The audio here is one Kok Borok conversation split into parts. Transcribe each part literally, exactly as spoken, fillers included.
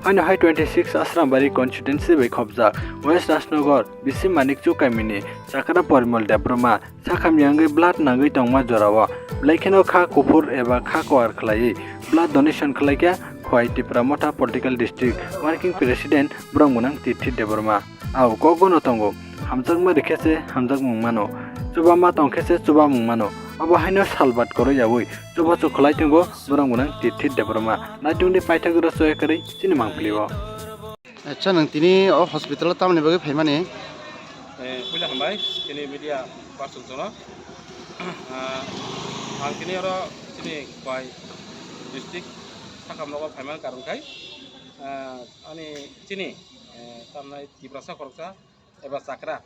Haino hai twenty six Asrambari constituency bai khopjak West Rajnagar, bisi Manikchu kamini Chakra Porimol Debbarma sakham yangwi blood nangwi tongma jorao belai kheno kha kuphur eba kha koar khlaiwi blood donation khlaikha Khowai Tipra Motha Political District Working President Boromgwnang Tirthi Debbarma. Au kokbono tongo, hamjakma rikhe se hamjakmung mano, chubama tongkhe se chubamung mano. Obo haino salbat koroi yaui chubachu khlai tongo Boromgwnang Tirthi Debbarma. Naitungdi paithak rw soya kwrwi chini mangpili o. Acha, nwng tini o hospital o tamni bagwi phaimani? Eh, puila hambai, chini media person jono. Ah, ang tini oro chini Khowai district sakham nogo phaiman karon khai, ah, ani chini, eh, tamnai Tiprasa khoroksa eba Chakra,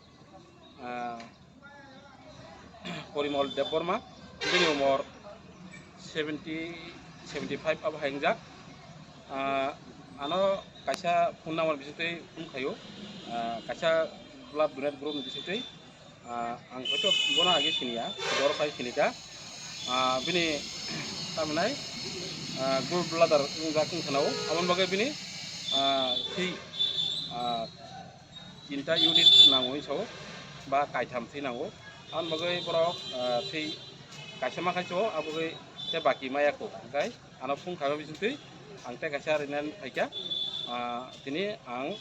ah, Porimol Debbarma, bini umor seventy, seventy five abo hai wngjak. Ah, ano kaisa phone number bisingtwi phone khaio, ah, kaisa blood donate group ni bisingtwi. Ah, ang hoito bono age siniya, doro khai sinika. Ah, bini tamnai, ah, gallbladder wngjak wng khanao, aboni bagwi bini, ah, thwi, ah, tinta unit nango hinwi sao, ba kaitham thwi nango. Aboni bagwi borok, ah, thwi kaisa ma khai sao, abo bagwi tei baki maya kho, hwnkhe ano phone khaima bisingtwi ang tei kaisa rinani phaikha. Ah, tini ang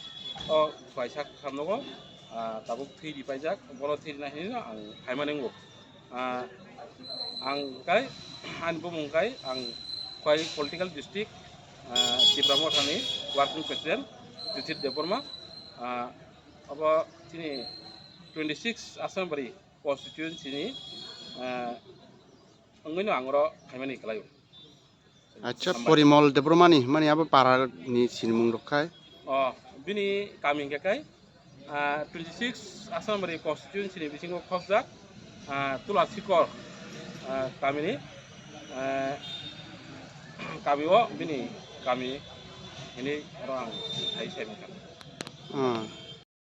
o kaisa khamnogo, ah, tabuk thwi ripaijak, bono thwi rina hinwi ang phaimani wngo. Ah, ang kai, ani bumung kai, ang Khowai political district, ah, Tipra Mothani working president, Tirthi Debbarma. Ah, abo chini twenty six Asrambari constituency ni, ah, wngwino ang oro phaimani kwlaio. Acha, Hambai. Porimol Debbarmani, mani abo para ni sinimung rok khai? Oh, bini kami hingke kai, ah, twenty six Asrambari constituency ni bisingo khopjak, ah, Tula Sikor, ah, kamini, ah, kami o bini kami hini oro ang hai sai mangkha. Ah.